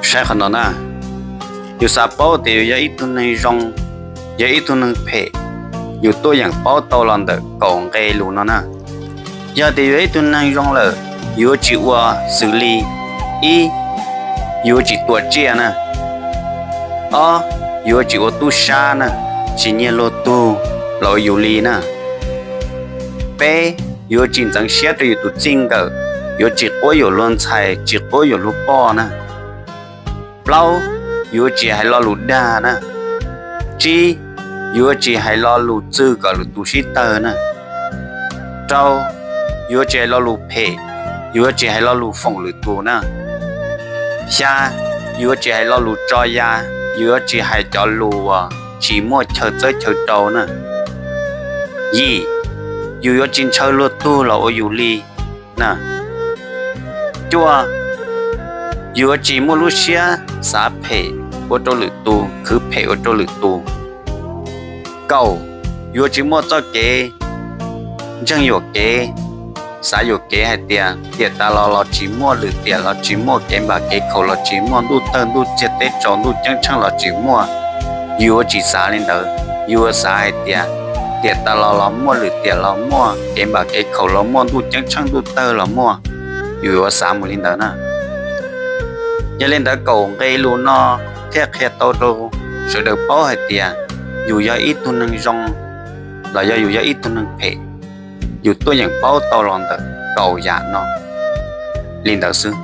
Saib qhov no na, yus xav paub tias yus yog ib tug neeg zoo, yog ib tug neeg phem, yus tuaj yeem paub tau los ntawm kaum nqe lus no na. Yog tias yus yog ib tug neeg zoo lawm, yuav tsis ua xws li: ib, yuav tsis tua tsiaj na. Ob, yuav tsis ua tub sab na, tsis nyiag luag tug los ua yus li na. Peb, yuav tsis ntxeev siab rau yus tus txij nkawm, yuav tsis quab yuam luag ntxhais, tsis quab yuam luag poj na. Plaub, yuav tsis hais lo lus dag na. Tsib, yuav tsis hais lo lus txwj kom lwm tus sib tawg na. Rau, yuav tsis hais lo lus phem, yuav tsis hais lo lus foom lwm tus na. Xya, yuav tsis hais lo lus tso ya, yuav tsis hais cov lus uas tsis muaj chaw txawb chaw rau na. Yim, yus yuav tsis ntshaw luag tug los ua yus li na. Cuaj, yuav tsis muaj lub siab xav phem ua rau lwm tus, khwv phem ua rau lwm tus. Kaum, yuav tsis muaj txoj kev ntseeg yuam kev, xav yuam kev hais tias tiam tas los los tsis muaj lwm tiam los tsis muaj, kev npam kev khaum los tsis muaj, ntuj tawg ntuj txiag teb tsaus ntuj ceeb tsheej los tsis muaj. Yus yuav tsis xav li ntawd, yus yuav xav hais tias tiam tas los los muaj, lwm tiam los muaj, kev npam kev khaum los muaj, ntuj ceeb tsheej ntuj tawg los muaj. Yus yuav xav mus li ntawd na. Yog li ntawd kaum nqe lus no thiaj qhia tau rau sawv daws paub hais tias yus yog ib tug neeg zoo los yog yus yog ib tug neeg phem, yus tuaj yeem paub tau los ntawm kaum yam no li ntawd xwb.